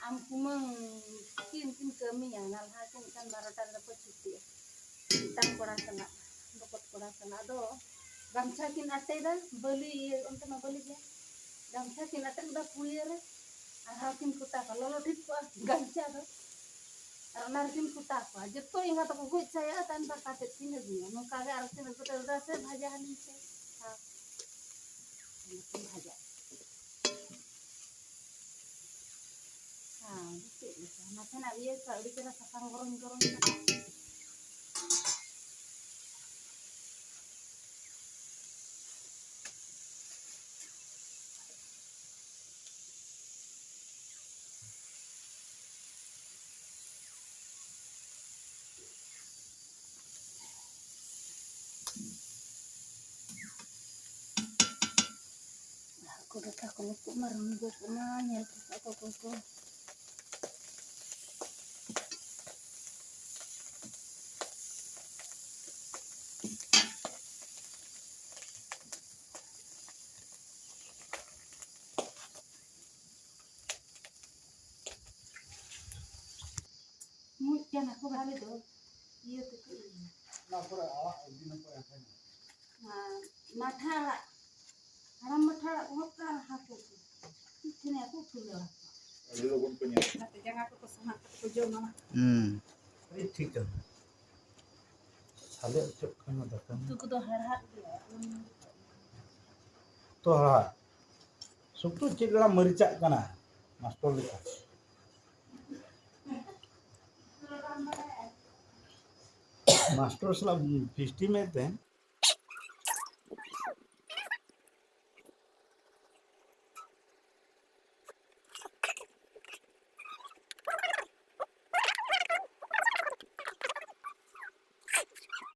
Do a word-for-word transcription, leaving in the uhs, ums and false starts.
ᱟᱢ ᱠᱩᱢᱟᱹᱝ ᱠᱤᱱ ᱠᱤᱱ ᱠᱟᱹᱢᱤᱭᱟ, ᱱᱟᱞᱦᱟ ᱠᱤᱱ ᱠᱷᱟᱱ ᱵᱟᱨᱚᱴᱟ ᱨᱮᱫᱚ ᱠᱚ ᱪᱷᱩᱴᱤᱜᱼᱟ᱾ ᱢᱤᱫᱴᱟᱝ ᱠᱚᱲᱟ ᱥᱟᱞᱟᱜ, ᱵᱚᱠᱚᱛ ᱠᱚᱲᱟ ᱥᱟᱞᱟᱜ᱾ ᱟᱫᱚ ᱜᱟᱢᱪᱷᱟ ᱠᱤᱱ ᱟᱴᱮᱫᱟ, ᱵᱟᱹᱞᱤ ᱤᱭᱟᱹ, ᱚᱱᱛᱮ ᱢᱟ ᱵᱟᱹᱞᱤ ᱜᱮ᱾ ᱜᱟᱢᱪᱷᱟ ᱠᱤᱱ ᱟᱴᱮᱫ ᱮᱫᱟ ᱯᱩᱲᱤᱭᱟᱹ ᱨᱮ, ᱟᱨ ᱦᱟᱣ ᱠᱤᱱ ᱠᱚᱴᱟ ᱠᱚᱣᱟ, ᱞᱚᱞᱚ ᱴᱷᱤᱠ ᱠᱚᱜᱼᱟ ᱜᱟᱢᱪᱷᱟ ᱫᱚ᱾ ᱟᱨ ᱚᱱᱟ ᱨᱮᱠᱤᱱ ᱠᱚᱴᱟ ᱠᱚᱣᱟ, ᱡᱚᱛᱚ ᱮᱸᱜᱟ ᱛᱟᱠᱚ ᱜᱚᱡ ᱪᱟᱵᱟᱜᱼᱟ, ᱛᱟᱭᱚᱢ ᱫᱟᱠᱟ ᱛᱮᱫ ᱠᱤᱱ ᱟᱹᱜᱩᱭᱟ᱾ ᱱᱚᱝᱠᱟ ᱜᱮ ᱟᱨᱚ ᱠᱤᱱ ᱟᱹᱜᱩ ᱛᱚᱨᱟ ᱥᱮ ᱵᱷᱟᱡᱟ ᱦᱟᱹᱱᱤ ᱥᱮ ᱦᱟᱣ᱾ ᱚᱱᱟ ᱠᱤᱱ ᱵᱷᱟᱡᱟ᱾ ᱦᱮᱸ, ᱪᱮᱫ ᱞᱮᱠᱟ? ᱱᱟᱥᱮᱱᱟᱜ ᱤᱭᱟᱹ ᱠᱚ ᱟᱹᱰᱤ ᱪᱮᱦᱨᱟ ᱥᱟᱥᱟᱝ ᱵᱚᱨᱚᱱ ᱵᱚᱨᱚᱱ ᱠᱟᱱᱟ᱾ ᱦᱟᱹᱠᱩ ᱰᱟᱴᱟ ᱠᱚ ᱱᱩᱠᱩ ᱢᱟ ᱨᱩᱸᱰᱟᱹ ᱠᱚ ᱢᱟ ᱧᱮᱞ ᱴᱷᱤᱠ ᱟᱠᱚ ᱠᱚ ᱠᱚ᱾ ᱢᱩᱡ ᱠᱟᱱᱟ ᱠᱚ ᱵᱷᱟᱞᱮ ᱫᱚ᱾ ᱤᱭᱟᱹ ᱛᱮᱠᱚ ᱤᱭᱟᱹ᱾ ᱚᱱᱟ ᱠᱚᱨᱮ ᱟᱲᱟᱜ ᱤᱫᱤ ᱱᱟᱠᱚ ᱮᱱᱠᱷᱟᱱ᱾ ᱟᱨ ᱢᱟᱴᱷᱟ ᱟᱲᱟᱜ, ᱦᱟᱲᱟᱢ ᱢᱟᱴᱷᱟ ᱟᱲᱟᱜ ᱩᱦᱚᱵ ᱠᱟᱜ ᱦᱟᱹᱠᱩ ᱠᱚ᱾ ᱢᱤᱫ ᱴᱷᱮᱱ ᱦᱟᱹᱠᱩ ᱠᱷᱩᱞᱟᱹᱣ ᱟᱠᱚ᱾ ᱟᱹᱰᱤ ᱞᱚᱜᱚᱱ ᱠᱚ ᱧᱟᱢᱟ᱾ ᱚᱱᱟᱛᱮ ᱡᱟᱸᱜᱟ ᱠᱚᱠᱚ ᱥᱟᱢᱟᱜ ᱠᱟᱛᱮ ᱠᱚ ᱡᱚᱢᱟ᱾ ᱦᱩᱸ᱾ ᱟᱹᱰᱤ ᱴᱷᱤᱠ ᱜᱮᱭᱟ᱾ ᱥᱟᱞᱮ ᱚᱪᱚᱜ ᱠᱟᱱᱟ ᱫᱟᱠᱟ᱾ ᱩᱛᱩ ᱠᱚᱫᱚ ᱦᱟᱲᱦᱟᱫ ᱜᱮᱭᱟ᱾ ᱛᱚ ᱦᱟᱲᱦᱟᱫ᱾ ᱥᱩᱠᱛᱩ ᱪᱮᱫ ᱞᱮᱠᱟ ᱢᱟᱹᱨᱤᱪᱟᱜ ᱠᱟᱱᱟ ᱢᱟᱥᱴᱚᱨ ᱞᱮᱠᱟ᱾ ᱢᱟᱥᱴᱚᱨ ᱥᱟᱞᱟᱜ ᱯᱷᱤᱥᱴᱤ ᱢᱮᱱᱛᱮ